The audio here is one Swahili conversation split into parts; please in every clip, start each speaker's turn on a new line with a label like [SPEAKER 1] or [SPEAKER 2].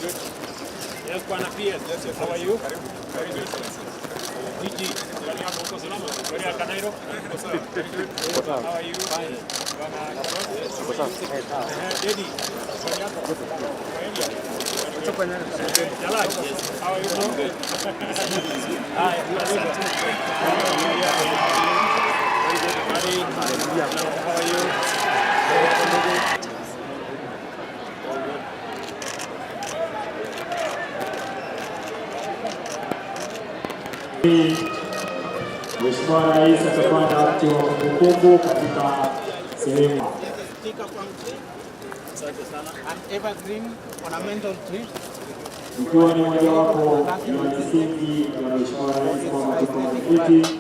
[SPEAKER 1] Good. Yes, Bwana PS.
[SPEAKER 2] Yes, yes,
[SPEAKER 1] How are you?
[SPEAKER 2] Karibu. Karibu, Excellency.
[SPEAKER 1] DG. Habari yako, uko salama? Habari ya Kanairo? Very good. How are you? Fine. Bwana Kiros? Daddy. Habari yako? Jalal. How are you, bro? Hi. Asante. Very good. Buddy. How are you? All good.
[SPEAKER 3] Mheshimiwa Rais atapanda mti wa kumbukumbu katika sehemu
[SPEAKER 1] Asante sana.
[SPEAKER 4] An evergreen ornamental tree.
[SPEAKER 3] Ikiwa ni mojawapo ya misingi ya Mheshimiwa Rais kwamba tuko mwenyekiti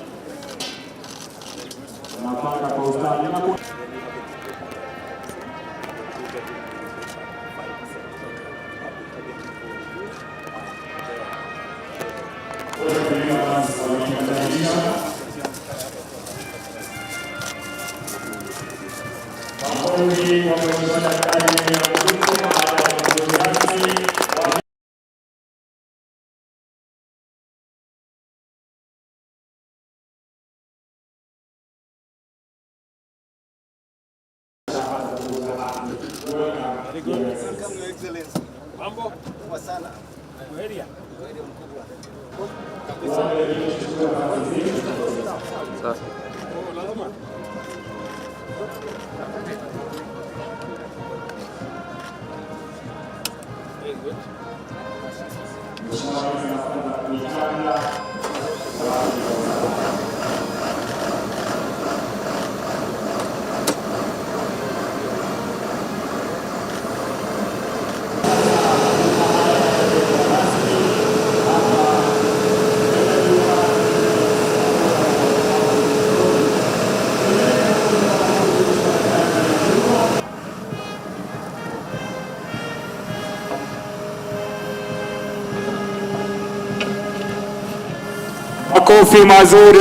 [SPEAKER 3] napanda kwa ustadi na Makofi kwa Mheshimiwa Daktari William Ruto baada ya uongozi rasmi.
[SPEAKER 1] Very good.
[SPEAKER 4] Welcome, Your Excellency.
[SPEAKER 1] Mambo?
[SPEAKER 4] Kwa sana.
[SPEAKER 1] Buheri.
[SPEAKER 4] Wewe mkubwa.
[SPEAKER 1] Oh, lazima. Very good.
[SPEAKER 3] Mheshimiwa Rais anapanda kuichanga. Makofi mazuri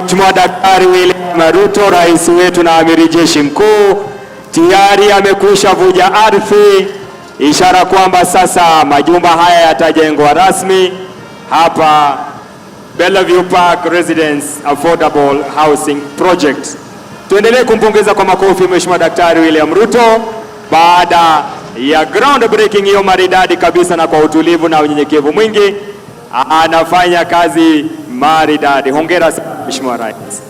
[SPEAKER 3] Mheshimiwa Daktari William Ruto, rais wetu na amiri jeshi mkuu, tayari amekwisha vuja ardhi, ishara kwamba sasa majumba haya yatajengwa rasmi hapa Bellevue Park Residence Affordable Housing Project. Tuendelee kumpongeza kwa makofi Mheshimiwa Daktari William Ruto baada ya ground breaking hiyo maridadi kabisa, na kwa utulivu na unyenyekevu mwingi anafanya kazi maridadi. Hongera sana Mheshimiwa Rais.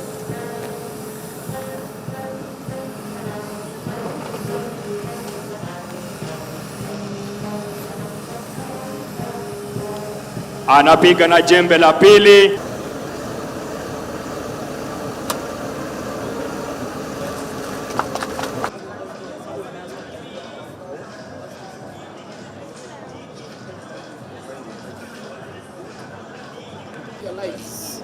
[SPEAKER 3] Anapiga na jembe la pili.
[SPEAKER 4] Your lights.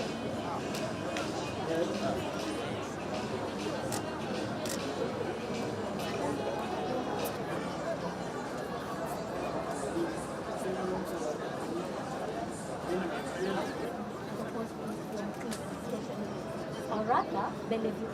[SPEAKER 5] Or rather, Bellevue.